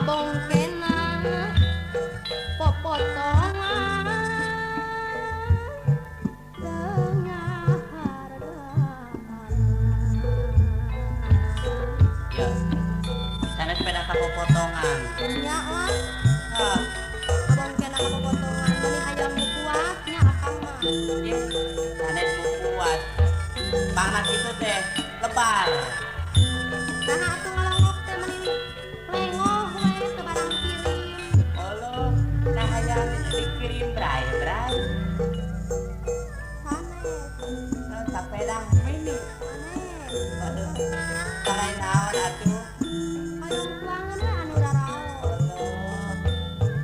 Abong kena popotongan tengah hargaan. Ya, sana sepeda kapopotongan. Ya lah. Ah, Abong kena kapopotongan beli hayam nu kuat nya akang mah. Ih, sanes nu kuat. Pangat itu teh lebar. Nah, atuh ngalongok teh meni lengoh we teu barang kirim. Allah, nah hayang dikirim bray bray. Sanes. Eh, sepeda mini. Sanes. Aduh, lain naon atuh. Hoyong tuangan we anu raraos. Allah,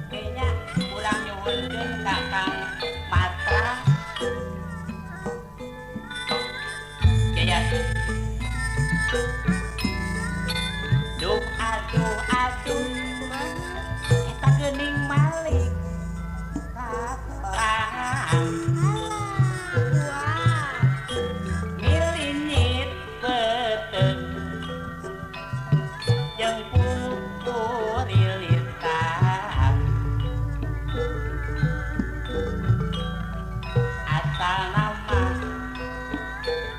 kayaknya urang nyuhunkeun ka Kang Matra. Ya, ya. Duh, aduh, aduh. Kumaha? Eta geuning malik. Katorang. Alah, kuat. Ngilinyit beuteung. Jeung pukurilitan. Asal nama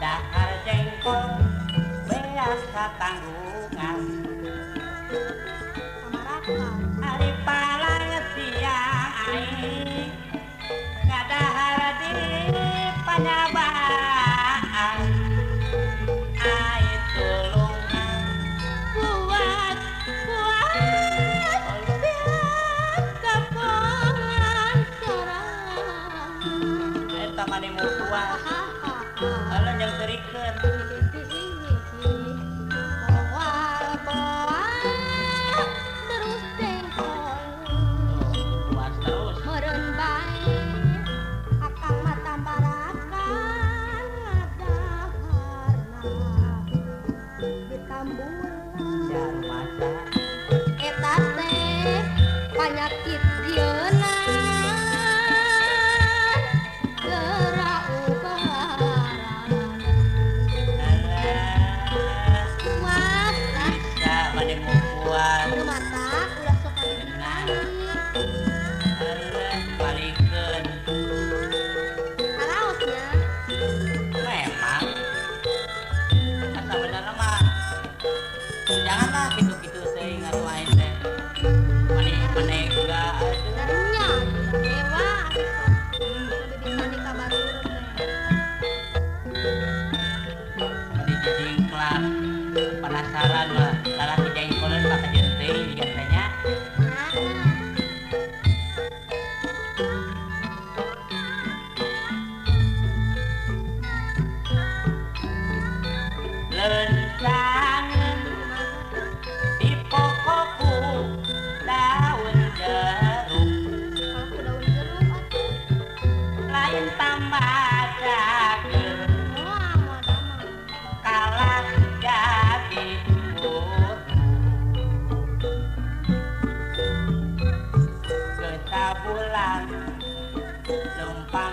dahar jengkol beas katanggungan. Pamarakan. Ari palang siang aing ngadahar di panyabaan. Ai tulungan Kuat, kuat, biar kapan sorangan. Eta mani mu kuat. Alah jeung terikeun. Boa-boa terus jengkol. Tuh, puas terus. Meureun bae akang mah tambarakan ngadaharna ditambulan. Ya rumasa. Eta teh panyakit dieuna geura ubaran. Alah, Kuat lah. Bisa mani mu kuat. Nu matak ulah sok kabibitani. Alah, balikeun. Karaos nya. Memang. Asa benerna mah janganlah kitu-kitu teuing atuh aing teh. Mani manega aduh. Darunya dewa ari sok kabibitani ka batur teh. Mani jijingklak. Penasaran mah lalaki jengkoleun mah kajeun teuing jiga teh nya. Nah, Leuncangeun kumaha? di pokoku daun jeruk. Kalau ku daun jeruk atuh. Lain tambah cager Moal moal damang. Kalah jadi buruk. Getabulan lempang